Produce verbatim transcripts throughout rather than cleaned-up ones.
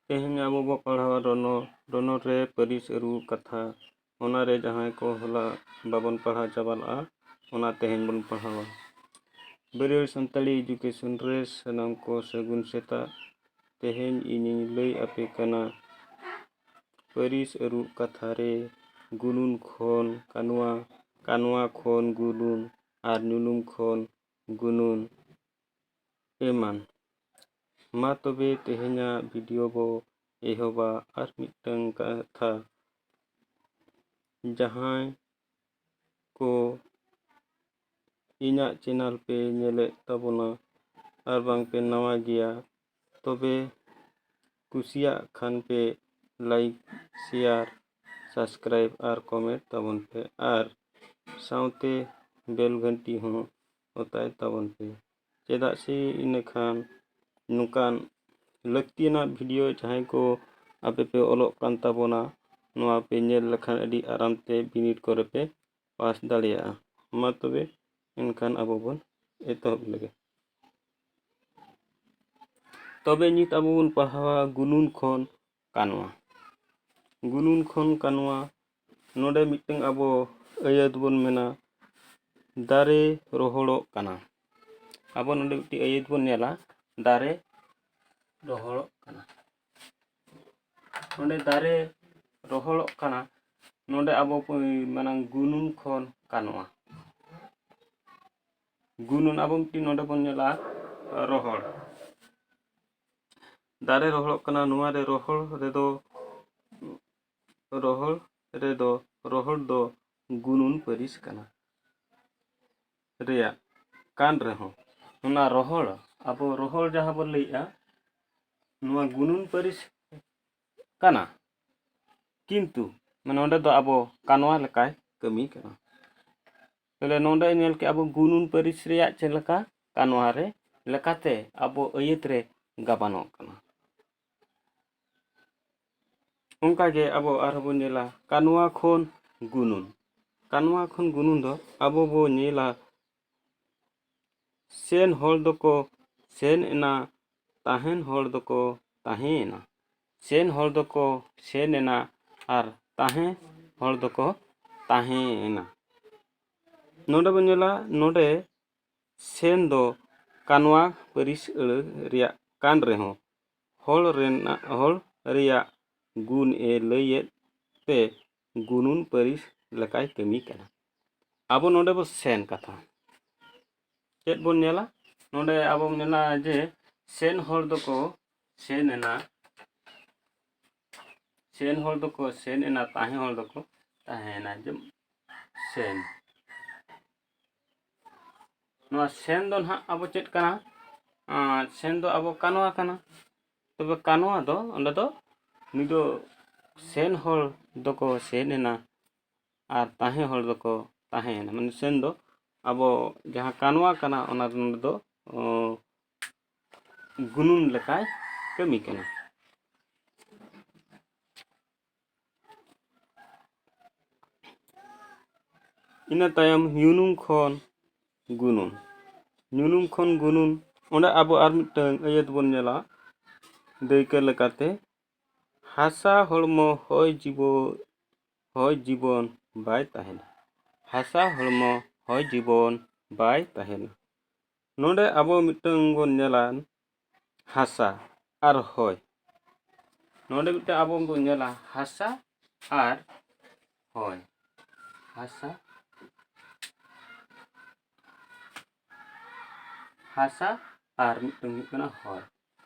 ᱛᱮᱦᱮᱧ ᱟᱵᱚ ᱵᱚ ᱯᱟᱲᱦᱟᱣᱟ ᱨᱚᱱᱚᱲ, ᱨᱚᱱᱚᱲ ᱨᱮ ᱯᱟᱹᱨᱤᱥ ᱟᱹᱨᱩ ᱠᱟᱛᱷᱟ᱾ ᱚᱱᱟ ᱨᱮ ᱡᱟᱦᱟᱸᱭ ᱠᱚ ᱦᱚᱞᱟ ᱵᱟᱵᱚᱱ ᱯᱟᱲᱦᱟᱣ ᱪᱟᱵᱟ ᱞᱮᱜᱼᱟ, ᱚᱱᱟ ᱛᱮᱦᱮᱧ ᱵᱚᱱ ᱯᱟᱲᱦᱟᱣᱟ᱾ ᱵᱟᱹᱨᱭᱟᱹᱲ ᱥᱟᱱᱛᱟᱲᱤ education ᱨᱮ ᱥᱟᱱᱟᱢ ᱠᱚ ᱥᱟᱹᱜᱩᱱ ᱥᱮᱛᱟᱜ᱾ ᱛᱮᱦᱮᱧ ᱤᱧᱤᱧ ᱞᱟᱹᱭ ᱟᱯᱮ ᱠᱟᱱᱟ ᱯᱟᱹᱨᱤᱥ ᱟᱹᱨᱩ ᱠᱟᱛᱷᱟ ᱨᱮ ᱜᱩᱱᱩᱱ ᱠᱷᱚᱱ ᱠᱟᱱᱣᱟ, ᱠᱟᱱᱣᱟ ᱠᱷᱚᱱ ᱜᱩᱱᱩᱱ ᱟᱨ ᱧᱩᱱᱩᱢ ᱠᱷᱚᱱ ᱜᱩᱱᱩᱱ ᱮᱢᱟᱱ᱾ ᱢᱟ ᱛᱚᱵᱮ ᱛᱮᱦᱮᱧᱟᱜ video ᱵᱚ ᱮᱦᱚᱵᱟ᱾ ᱟᱨ ᱢᱤᱫᱴᱟᱝ ᱠᱟᱛᱷᱟ, ᱡᱟᱦᱟᱸᱭ ᱠᱚ ᱤᱧᱟᱹᱜ channel ᱯᱮ ᱧᱮᱞᱮᱫ ᱛᱟᱵᱚᱱᱟ ᱟᱨ ᱵᱟᱝ ᱯᱮ ᱱᱟᱣᱟ ᱜᱮᱭᱟ, ᱛᱚᱵᱮ ᱠᱩᱥᱤᱭᱟᱜ ᱠᱷᱟᱱ ᱯᱮ like, share, subscribe ᱟᱨ comment ᱛᱟᱵᱚᱱ ᱯᱮ ᱟᱨ ᱥᱟᱶᱛᱮ bell ᱜᱷᱟᱱᱴᱤ ᱦᱚᱸ ᱚᱛᱟᱭ ᱛᱟᱵᱚᱱ ᱯᱮ᱾ ᱪᱮᱫᱟᱜ ᱥᱮ ᱤᱱᱟᱹᱠᱷᱟᱱ ᱱᱚᱝᱠᱟᱱ ᱞᱟᱹᱠᱛᱤᱭᱟᱱᱟᱜ video ᱡᱟᱦᱟᱸᱭ ᱠᱚ ᱟᱯᱮ ᱯᱮ ᱚᱞᱚᱜ ᱠᱟᱱ ᱛᱟᱵᱚᱱᱟ, ᱱᱚᱣᱟ ᱯᱮ ᱧᱮᱞ ᱞᱮᱠᱷᱟᱱ ᱟᱹᱰᱤ ᱟᱨᱟᱢ ᱛᱮ ᱵᱤᱱᱤᱰ ᱠᱚᱨᱮ ᱯᱮ pass ᱫᱟᱲᱮᱭᱟᱜᱼᱟ᱾ ᱢᱟ ᱛᱚᱵᱮ ᱮᱱᱠᱷᱟᱱ ᱟᱵᱚ ᱵᱚᱱ ᱮᱛᱚᱦᱚᱵ ᱞᱮᱜᱮ᱾ ᱛᱚᱵᱮ ᱱᱤᱛ ᱟᱵᱚ ᱵᱚᱱ ᱯᱟᱲᱦᱟᱣᱟ ᱜᱩᱱᱩᱱ ᱠᱷᱚᱱ ᱠᱟᱱᱣᱟ᱾ ᱜᱩᱱᱩᱱ ᱠᱷᱚᱱ ᱠᱟᱱᱣᱟ, ᱱᱚᱰᱮ ᱢᱤᱫᱴᱟᱝ ᱟᱵᱚ ᱟᱹᱭᱟᱹᱛ ᱵᱚᱱ ᱢᱮᱱᱟ, ᱫᱟᱨᱮ ᱨᱚᱦᱚᱲᱚᱜ ᱠᱟᱱᱟ᱾ ᱟᱵᱚ ᱱᱚᱰᱮ ᱢᱤᱫᱴᱤᱡ ᱟᱹᱭᱟᱹᱛ ᱵᱚᱱ ᱧᱮᱞᱟ, ᱫᱟᱨᱮ ᱨᱚᱦᱚᱲᱚᱜ ᱠᱟᱱᱟ᱾ ᱱᱚᱰᱮ ᱫᱟᱨᱮ ᱨᱚᱦᱚᱲᱚᱜ ᱠᱟᱱᱟ, ᱱᱚᱰᱮ ᱟᱵᱚ ᱯᱩ-, ᱢᱟᱱᱟᱝ ᱜᱩᱱᱩᱱ ᱠᱷᱚᱱ ᱠᱟᱱᱣᱟ᱾ ᱜᱩᱱᱩᱱ ᱟᱵᱚ ᱢᱤᱫᱴᱤᱡ ᱱᱚᱰᱮ ᱵᱚᱱ ᱧᱮᱞᱟ ᱨᱚᱦᱚᱲ᱾ ᱫᱟᱨᱮ ᱨᱚᱦᱚᱲᱚᱜ ᱠᱟᱱᱟ, ᱱᱚᱣᱟ ᱨᱮ ᱨᱚᱦᱚᱲ ᱨᱮᱫᱚ, ᱨᱚᱦᱚᱲ ᱨᱮᱫᱚ, ᱨᱚᱦᱚᱲ ᱫᱚ ᱜᱩᱱᱩᱱ ᱯᱟᱹᱨᱤᱥ ᱠᱟᱱᱟ᱾ ᱨᱮᱭᱟᱜ ᱠᱟᱱ ᱨᱮᱦᱚᱸ, ᱚᱱᱟ ᱨᱚᱦᱚᱲ, ᱟᱵᱚ ᱨᱚᱦᱚᱲ ᱡᱟᱦᱟᱸ ᱵᱚᱱ ᱞᱟᱹᱭᱮᱜᱼᱟ, ᱱᱚᱣᱟ ᱜᱩᱱᱩᱱ ᱯᱟᱹᱨᱤᱥ ᱠᱟᱱᱟ, ᱠᱤᱱᱛᱩ ᱱᱚᱰᱮ ᱫᱚ ᱟᱵᱚ ᱠᱟᱱᱣᱟ ᱞᱮᱠᱟᱭ ᱠᱟᱹᱢᱤ ᱠᱟᱱᱟ᱾ ᱛᱟᱦᱞᱮ ᱱᱚᱰᱮ ᱧᱮᱞ ᱠᱮᱜᱼᱟ ᱵᱚ ᱜᱩᱱᱩᱱ ᱯᱟᱹᱨᱤᱥ ᱨᱮᱭᱟᱜ ᱪᱮᱫ ᱞᱮᱠᱟ ᱠᱟᱱᱣᱟ ᱨᱮ ᱞᱮᱠᱟᱛᱮ ᱟᱵᱚ ᱟᱹᱭᱟᱹᱛ ᱨᱮ ᱜᱟᱵᱟᱱᱚᱜ ᱠᱟᱱᱟ᱾ ᱚᱱᱠᱟᱜᱮ ᱟᱵᱚ ᱟᱨᱦᱚᱸ ᱵᱚᱱ ᱧᱮᱞᱟ ᱠᱟᱱᱣᱟ ᱠᱷᱚᱱ ᱜᱩᱱᱩᱱ᱾ ᱠᱟᱱᱣᱟ ᱠᱷᱚᱱ ᱜᱩᱱᱩᱱ ᱫᱚ ᱟᱵᱚ ᱵᱚ ᱧᱮᱞᱟ, ᱥᱮᱱ ᱦᱚᱲ ᱫᱚᱠᱚ ᱥᱮᱱ ᱮᱱᱟ, ᱛᱟᱦᱮᱱ ᱦᱚᱲ ᱫᱚᱠᱚ ᱛᱟᱦᱮᱸᱭᱮᱱᱟ᱾ ᱥᱮᱱ ᱦᱚᱲ ᱫᱚᱠᱚ ᱥᱮᱱ ᱮᱱᱟ ᱟᱨ ᱛᱟᱦᱮᱸ ᱦᱚᱲ ᱫᱚᱠᱚ ᱛᱟᱦᱮᱸ ᱮᱱᱟ᱾ ᱱᱚᱰᱮ ᱵᱚᱱ ᱧᱮᱞᱟ, ᱱᱚᱰᱮ ᱥᱮᱱ ᱫᱚ ᱠᱟᱱᱣᱟ ᱯᱟᱹᱨᱤᱥ ᱟᱹᱲᱟᱹ ᱨᱮᱭᱟᱜ ᱠᱟᱱ ᱨᱮᱦᱚᱸ, ᱦᱚᱲ ᱨᱮᱱᱟᱜ, ᱦᱚᱲ ᱨᱮᱭᱟᱜ ᱜᱩᱱ ᱮ ᱞᱟᱹᱭᱮᱫ ᱛᱮ ᱜᱩᱱᱩᱱ ᱯᱟᱹᱨᱤᱥ ᱞᱮᱠᱟᱭ ᱠᱟᱹᱢᱤ ᱠᱟᱱᱟ᱾ ᱟᱵᱚ ᱱᱚᱰᱮ ᱵᱚ ᱥᱮᱱ ᱠᱟᱛᱷᱟ ᱪᱮᱫ ᱵᱚᱱ ᱧᱮᱞᱟ? ᱱᱚᱰᱮ ᱟᱵᱚ ᱵᱚᱱ ᱧᱮᱞᱟ ᱡᱮ ᱥᱮᱱ ᱦᱚᱲ ᱫᱚᱠᱚ ᱥᱮᱱ ᱮᱱᱟ, ᱥᱮᱱ ᱦᱚᱲ ᱫᱚᱠᱚ ᱥᱮᱱ ᱮᱱᱟ, ᱛᱟᱦᱮᱸ ᱦᱚᱲ ᱫᱚᱠᱚ ᱛᱟᱦᱮᱸ ᱮᱱᱟ᱾ ᱡᱮ ᱥᱮᱱ, ᱱᱚᱣᱟ ᱥᱮᱱ ᱫᱚ ᱱᱟᱦᱟᱜ ᱟᱵᱚ ᱪᱮᱫ ᱠᱟᱱᱟ? ᱟᱸ, ᱥᱮᱱ ᱫᱚ ᱟᱵᱚ ᱠᱟᱱᱣᱟ ᱠᱟᱱᱟ᱾ ᱛᱚᱵᱮ ᱠᱟᱱᱣᱟ ᱫᱚ ᱚᱸᱰᱮ ᱫᱚ ᱱᱩᱭ ᱫᱚ ᱥᱮᱱ ᱦᱚᱲ ᱫᱚᱠᱚ ᱥᱮᱱ ᱮᱱᱟ ᱟᱨ ᱛᱟᱦᱮᱸ ᱦᱚᱲ ᱫᱚᱠᱚ ᱛᱟᱦᱮᱸ ᱮᱱᱟ᱾ ᱢᱟᱱᱮ ᱥᱮᱱ ᱫᱚ ᱟᱵᱚ ᱡᱟᱦᱟᱸ ᱠᱟᱱᱣᱟ ᱠᱟᱱᱟ, ᱚᱱᱟ ᱨᱮᱱᱟᱜ ᱫᱚ, ᱚ, ᱜᱩᱱᱩᱱ ᱞᱮᱠᱟᱭ ᱠᱟᱹᱢᱤ ᱠᱟᱱᱟ᱾ ᱤᱱᱟᱹ ᱛᱟᱭᱚᱢ ᱧᱩᱱᱩᱢ ᱠᱷᱚᱱ ᱜᱩᱱᱩᱱ᱾ ᱧᱩᱱᱩᱢ ᱠᱷᱚᱱ ᱜᱩᱱᱩᱱ, ᱚᱸᱰᱮ ᱟᱵᱚ ᱟᱨ ᱢᱤᱫᱴᱟᱝ ᱟᱹᱭᱟᱹᱛ ᱵᱚᱱ ᱧᱮᱞᱟ᱾ ᱫᱟᱹᱭᱠᱟᱹ ᱞᱮᱠᱟᱛᱮ, ᱦᱟᱥᱟ ᱦᱚᱲᱢᱚ ᱦᱚᱭ ᱡᱤᱵᱚ-, ᱦᱚᱭ ᱡᱤᱵᱚᱱ ᱵᱟᱭ ᱛᱟᱦᱮᱱᱟ᱾ ᱦᱟᱥᱟ ᱦᱚᱲᱢᱚ ᱦᱚᱭ ᱡᱤᱵᱚᱱ ᱵᱟᱭ ᱛᱟᱦᱮᱱᱟ᱾ ᱱᱚᱰᱮ ᱟᱵᱚ ᱢᱤᱫᱴᱟᱝ ᱵᱚᱱ ᱧᱮᱞᱟ, ᱦᱟᱥᱟ ᱟᱨ ᱦᱚᱭ᱾ ᱱᱚᱰᱮ ᱢᱤᱫᱴᱟᱝ ᱟᱵᱚ ᱵᱚᱱ ᱧᱮᱞᱟ, ᱦᱟᱥᱟ ᱟᱨ ᱦᱚᱭ᱾ ᱦᱟᱥᱟ, ᱦᱟᱥᱟ ᱟᱨ ᱢᱤᱫᱴᱟᱝ ᱦᱩᱭᱩᱜ ᱠᱟᱱᱟ ᱦᱚᱭ᱾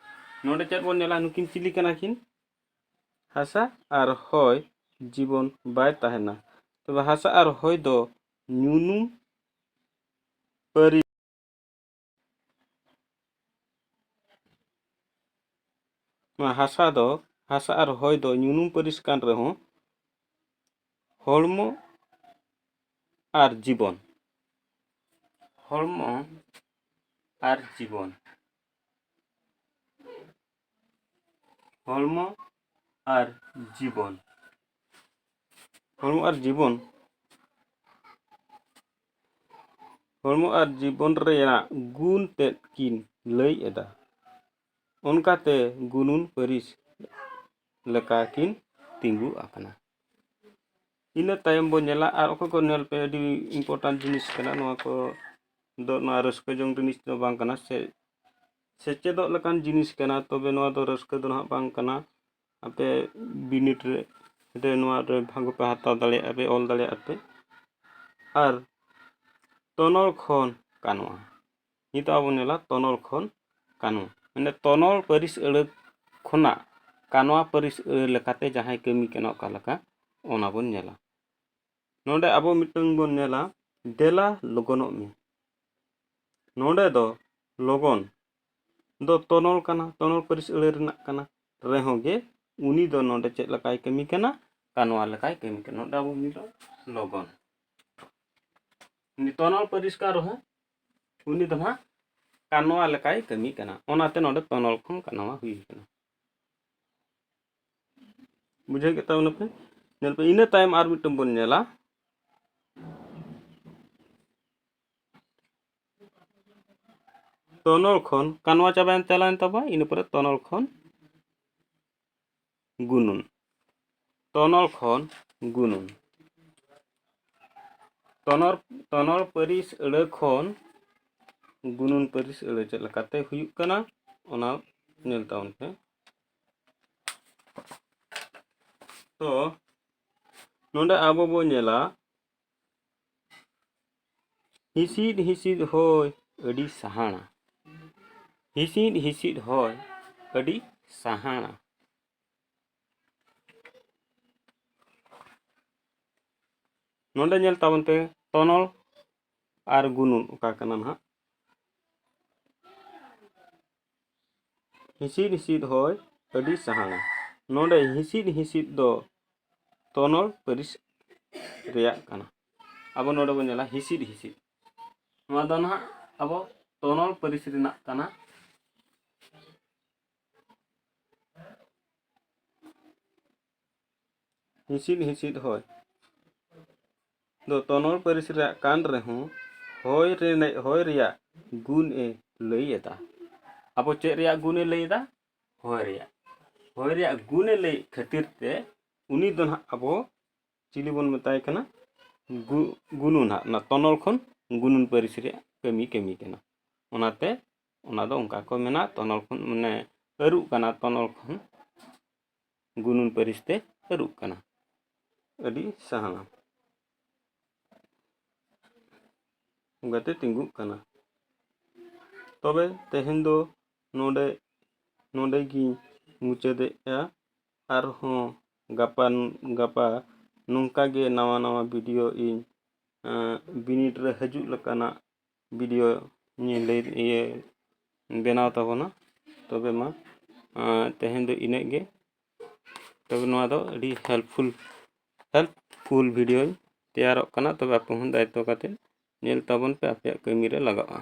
ᱱᱚᱰᱮ ᱪᱮᱫ ᱵᱚᱱ ᱧᱮᱞᱟ? ᱱᱩᱠᱤᱱ ᱪᱤᱞᱤ ᱠᱟᱱᱟ ᱠᱤᱱ? ᱦᱟᱥᱟ ᱟᱨ ᱦᱚᱭ ᱡᱤᱵᱚᱱ ᱵᱟᱭ ᱛᱟᱦᱮᱱᱟ᱾ ᱛᱚᱵᱮ ᱦᱟᱥᱟ ᱟᱨ ᱦᱚᱭ ᱫᱚ ᱧᱩᱱᱩᱢ ᱯᱟᱹᱨᱤ-, ᱱᱚᱣᱟ ᱦᱟᱥᱟ ᱫᱚ, ᱦᱟᱥᱟ ᱟᱨ ᱦᱚᱭ ᱫᱚ ᱧᱩᱱᱩᱢ ᱯᱟᱹᱨᱤᱥ ᱠᱟᱱ ᱨᱮᱦᱚᱸ, ᱦᱚᱲᱢᱚ ᱟᱨ ᱡᱤᱵᱚᱱ, ᱦᱚᱲᱢᱚ ᱟᱨ ᱡᱤᱵᱚᱱ, ᱦᱚᱲᱢᱚ ᱟᱨ ᱡᱤᱵᱚᱱ, ᱦᱚᱲᱢᱚ ᱟᱨ ᱡᱤᱵᱚᱱ, ᱦᱚᱲᱢᱚ ᱟᱨ ᱡᱤᱵᱚᱱ ᱨᱮᱭᱟᱜ ᱜᱩᱱ ᱛᱮᱫ ᱠᱤᱱ ᱞᱟᱹᱭ ᱮᱫᱟ᱾ ᱚᱱᱠᱟᱛᱮ ᱜᱩᱱᱩᱱ ᱯᱟᱹᱨᱤᱥ ᱞᱮᱠᱟ ᱠᱤᱱ ᱛᱤᱸᱜᱩ ᱟᱠᱟᱱᱟ᱾ ᱤᱱᱟᱹ ᱛᱟᱭᱚᱢ ᱵᱚᱱ ᱧᱮᱞᱟ, ᱟᱨ ᱚᱠᱚᱭ ᱠᱚ ᱧᱮᱞ ᱯᱮ, ᱟᱹᱰᱤ important ᱡᱤᱱᱤᱥ ᱠᱟᱱᱟ ᱱᱚᱣᱟ ᱠᱚ ᱫᱚ, ᱱᱚᱣᱟ ᱨᱟᱹᱥᱠᱟᱹ ᱡᱚᱝ ᱡᱤᱱᱤᱥ ᱫᱚ ᱵᱟᱝ ᱠᱟᱱᱟ, ᱥᱮ ᱥᱮᱪᱮᱫᱚᱜ ᱞᱮᱠᱟᱱ ᱡᱤᱱᱤᱥ ᱠᱟᱱᱟ, ᱛᱚᱵᱮ ᱱᱚᱣᱟ ᱫᱚ ᱨᱟᱹᱥᱠᱟᱹ ᱫᱚ ᱱᱟᱦᱟᱜ ᱵᱟᱝ ᱠᱟᱱᱟ᱾ ᱟᱯᱮ ᱵᱤᱱᱤᱰ ᱨᱮ, ᱨᱮ ᱱᱚᱣᱟ ᱨᱮ ᱵᱷᱟᱜᱽ ᱯᱮ ᱦᱟᱛᱟᱣ ᱫᱟᱲᱮᱭᱟᱜᱼᱟ ᱯᱮ, ᱚᱞ ᱫᱟᱲᱮᱭᱟᱜᱼᱟ ᱯᱮ᱾ ᱟᱨ ᱛᱚᱱᱚᱞ ᱠᱷᱚᱱ ᱠᱟᱱᱣᱟ, ᱱᱤᱛᱚᱜ ᱟᱵᱚ ᱧᱮᱞᱟ ᱛᱚᱱᱚᱞ ᱠᱷᱚᱱ ᱠᱟᱱᱣᱟ, ᱢᱟᱱᱮ ᱛᱚᱱᱚᱞ ᱯᱟᱹᱨᱤᱥ ᱟᱹᱲᱟᱹ ᱠᱷᱚᱱᱟᱜ ᱠᱟᱱᱣᱟ ᱯᱟᱹᱨᱤᱥ ᱟᱹᱲᱟᱹ ᱞᱮᱠᱟᱛᱮ ᱡᱟᱦᱟᱸᱭ ᱠᱟᱹᱢᱤ ᱠᱟᱱᱟ ᱚᱠᱟ ᱞᱮᱠᱟ, ᱚᱱᱟ ᱵᱚᱱ ᱧᱮᱞᱟ᱾ ᱱᱚᱰᱮ ᱟᱵᱚ ᱢᱤᱫᱴᱟᱝ ᱵᱚᱱ ᱧᱮᱞᱟ, ᱫᱮᱞᱟ ᱞᱚᱜᱚᱱᱚᱜ ᱢᱮ᱾ ᱱᱚᱰᱮ ᱫᱚ ᱞᱚᱜᱚᱱ ᱫᱚ ᱛᱚᱱᱚᱞ ᱠᱟᱱᱟ, ᱛᱚᱱᱚᱞ ᱯᱟᱹᱨᱤᱥ ᱟᱹᱲᱟᱹ ᱨᱮᱱᱟᱜ ᱠᱟᱱᱟ ᱨᱮᱦᱚᱸ ᱜᱮ, ᱩᱱᱤ ᱫᱚ ᱱᱚᱰᱮ ᱪᱮᱫ ᱞᱮᱠᱟᱭ ᱠᱟᱹᱢᱤ ᱠᱟᱱᱟ? ᱠᱟᱱᱣᱟ ᱞᱮᱠᱟᱭ ᱠᱟᱹᱢᱤ ᱠᱟᱱᱟ᱾ ᱱᱚᱰᱮ ᱟᱵᱚ ᱩᱱᱤ ᱫᱚ ᱞᱚᱜᱚᱱ, ᱩᱱᱤ ᱛᱚᱱᱚᱞ ᱯᱟᱹᱨᱤᱥ ᱠᱟᱱ ᱨᱮᱦᱚᱸ ᱩᱱᱤ ᱫᱚ ᱦᱟᱸᱜ ᱠᱟᱱᱣᱟ ᱞᱮᱠᱟᱭ ᱠᱟᱹᱢᱤ ᱠᱟᱱᱟ, ᱚᱱᱟᱛᱮ ᱱᱚᱰᱮ ᱛᱚᱱᱚᱞ ᱠᱷᱚᱱ ᱠᱟᱱᱣᱟ ᱦᱩᱭ ᱠᱟᱱᱟ᱾ ᱵᱩᱡᱷᱟᱹᱣ ᱠᱮᱫ ᱛᱟᱵᱚᱱᱟᱯᱮ? ᱧᱮᱞ ᱯᱮ, ᱤᱱᱟᱹ ᱛᱟᱭᱚᱢ ᱟᱨ ᱢᱤᱫᱴᱟᱝ ᱵᱚᱱ ᱧᱮᱞᱟ᱾ ᱛᱚᱱᱚᱞ ᱠᱷᱚᱱ ᱠᱟᱱᱣᱟ ᱪᱟᱵᱟᱭᱮᱱ, ᱪᱟᱞᱟᱣᱮᱱ ᱛᱟᱵᱚᱱᱟ, ᱤᱱᱟᱹ ᱯᱚᱨᱮ ᱛᱚᱱᱚᱞ ᱠᱷᱚᱱ ᱜᱩᱱᱩᱱ᱾ ᱛᱚᱱᱚᱞ ᱠᱷᱚᱱ ᱜᱩᱱᱩᱱ᱾ ᱛᱚᱱᱚᱞ, ᱛᱚᱱᱚᱞ ᱯᱟᱹᱨᱤᱥ ᱟᱹᱲᱟᱹ ᱠᱷᱚᱱ ᱜᱩᱱᱩᱱ ᱯᱟᱹᱨᱤᱥ ᱟᱹᱲᱟᱹ ᱪᱮᱫ ᱞᱮᱠᱟᱛᱮ ᱦᱩᱭᱩᱜ ᱠᱟᱱᱟ, ᱚᱱᱟ ᱧᱮᱞ ᱛᱟᱵᱚᱱ ᱯᱮ᱾ ᱛᱚ ᱱᱚᱰᱮ ᱟᱵᱚ ᱵᱚ ᱧᱮᱞᱟ, ᱦᱤᱥᱤᱫ ᱦᱤᱥᱤᱫ ᱦᱚᱭ ᱟᱹᱰᱤ ᱥᱟᱦᱟᱬᱟ᱾ ᱦᱤᱥᱤᱫ ᱦᱤᱥᱤᱫ ᱦᱚᱭ ᱟᱹᱰᱤ ᱥᱟᱦᱟᱬᱟ᱾ ᱱᱚᱰᱮ ᱧᱮᱞ ᱛᱟᱵᱚᱱ ᱯᱮ, ᱛᱚᱱᱚᱞ ᱟᱨ ᱜᱩᱱᱩᱱ ᱚᱠᱟ ᱠᱟᱱᱟ ᱱᱟᱦᱟᱜ? ᱦᱤᱥᱤᱫ ᱦᱤᱥᱤᱫ ᱦᱚᱭ ᱟᱹᱰᱤ ᱥᱟᱦᱟᱬᱟ᱾ ᱱᱚᱰᱮ ᱦᱤᱥᱤᱫ ᱦᱤᱥᱤᱫ ᱫᱚ ᱛᱚᱱᱚᱞ ᱯᱟᱹᱨᱤᱥ ᱨᱮᱭᱟᱜ ᱠᱟᱱᱟ᱾ ᱟᱵᱚ ᱱᱚᱰᱮ ᱵᱚᱱ ᱧᱮᱞᱟ ᱦᱤᱥᱤᱫ ᱦᱤᱥᱤᱫ, ᱱᱚᱣᱟ ᱫᱚ ᱱᱟᱦᱟᱜ ᱟᱵᱚ ᱛᱚᱱᱚᱞ ᱯᱟᱹᱨᱤᱥ ᱨᱮᱱᱟᱜ ᱠᱟᱱᱟ᱾ ᱦᱤᱥᱤᱫ ᱦᱤᱥᱤᱫ ᱦᱚᱭ ᱫᱚ ᱛᱚᱱᱚᱞ ᱯᱟᱹᱨᱤᱥ ᱨᱮᱭᱟᱜ ᱠᱟᱱ ᱨᱮᱦᱚᱸ, ᱦᱚᱭ ᱨᱮ, ᱦᱚᱭ ᱨᱮᱭᱟᱜ ᱜᱩᱱ ᱮ ᱞᱟᱹᱭ ᱮᱫᱟ᱾ ᱟᱵᱚ ᱪᱮᱫ ᱨᱮᱭᱟᱜ ᱜᱩᱱ ᱮ ᱞᱟᱹᱭ ᱮᱫᱟ? ᱦᱚᱭ ᱨᱮᱭᱟᱜ᱾ ᱦᱚᱭ ᱨᱮᱭᱟᱜ ᱜᱩᱱᱮ ᱞᱟᱹᱭᱮᱫ ᱠᱷᱟᱹᱛᱤᱨ ᱛᱮ ᱩᱱᱤ ᱫᱚ ᱱᱟᱦᱟᱜ ᱟᱵᱚ ᱪᱤᱞᱤ ᱵᱚᱱ ᱢᱮᱛᱟᱭ ᱠᱟᱱᱟ? ᱜᱩ-, ᱜᱩᱱᱩ ᱱᱟᱦᱟᱜ᱾ ᱚᱱᱟ ᱛᱚᱱᱚᱞ ᱠᱷᱚᱱ ᱜᱩᱱᱩᱱ ᱯᱟᱹᱨᱤᱥ ᱨᱮᱭᱟᱜ ᱠᱟᱹᱢᱤ ᱠᱟᱹᱢᱤ ᱠᱟᱱᱟ᱾ ᱚᱱᱟᱛᱮ ᱚᱱᱟ ᱫᱚ ᱚᱱᱠᱟ ᱠᱚ ᱢᱮᱱᱟ, ᱛᱚᱱᱚᱞ ᱠᱷᱚᱱ, ᱢᱟᱱᱮ, ᱟᱹᱨᱩᱜ ᱠᱟᱱᱟ, ᱛᱚᱱᱚᱞ ᱠᱷᱚᱱ ᱜᱩᱱᱩᱱ ᱯᱟᱹᱨᱤᱥ ᱛᱮ ᱟᱹᱨᱩᱜ ᱠᱟᱱᱟ᱾ ᱟᱹᱰᱤ ᱥᱟᱦᱟᱱᱟ᱾ ᱚᱱᱠᱟᱛᱮ ᱛᱤᱸᱜᱩᱜ ᱠᱟᱱᱟ᱾ ᱛᱚᱵᱮ ᱛᱮᱦᱮᱧ ᱫᱚ ᱱᱚᱰᱮ, ᱱᱚᱰᱮ ᱜᱤᱧ ᱢᱩᱪᱟᱹᱫᱮᱜᱼᱟ᱾ ᱟᱨᱦᱚᱸ ᱜᱟᱯᱟ, ᱜᱟᱯᱟ ᱱᱚᱝᱠᱟ ᱜᱮ ᱱᱟᱣᱟ ᱱᱟᱣᱟ video ᱤᱧ, ᱮᱸ, ᱵᱤᱱᱤᱰ ᱨᱮ ᱦᱤᱡᱩᱜ ᱞᱮᱠᱟᱱᱟᱜ video ᱤᱧ ᱞᱟᱹᱭ, ᱤᱭᱟᱹ, ᱵᱮᱱᱟᱣ ᱛᱟᱵᱚᱱᱟ᱾ ᱛᱚᱵᱮ ᱢᱟ, ᱮᱸ, ᱛᱮᱦᱮᱧ ᱫᱚ ᱤᱱᱟᱹᱜ ᱜᱮ᱾ ᱛᱚᱵᱮ ᱱᱚᱣᱟ ᱫᱚ ᱟᱹᱰᱤ helpful, helpful videoᱧ ᱛᱮᱭᱟᱨᱚᱜ ᱠᱟᱱᱟ᱾ ᱛᱚᱵᱮ ᱟᱯᱮ ᱦᱚᱸ ᱫᱟᱭᱤᱛᱛᱚ ᱠᱟᱛᱮ ᱧᱮᱞ ᱛᱟᱵᱚᱱ ᱯᱮ, ᱟᱯᱮᱭᱟᱜ ᱠᱟᱹᱢᱤ ᱨᱮ ᱞᱟᱜᱟᱜᱼᱟ᱾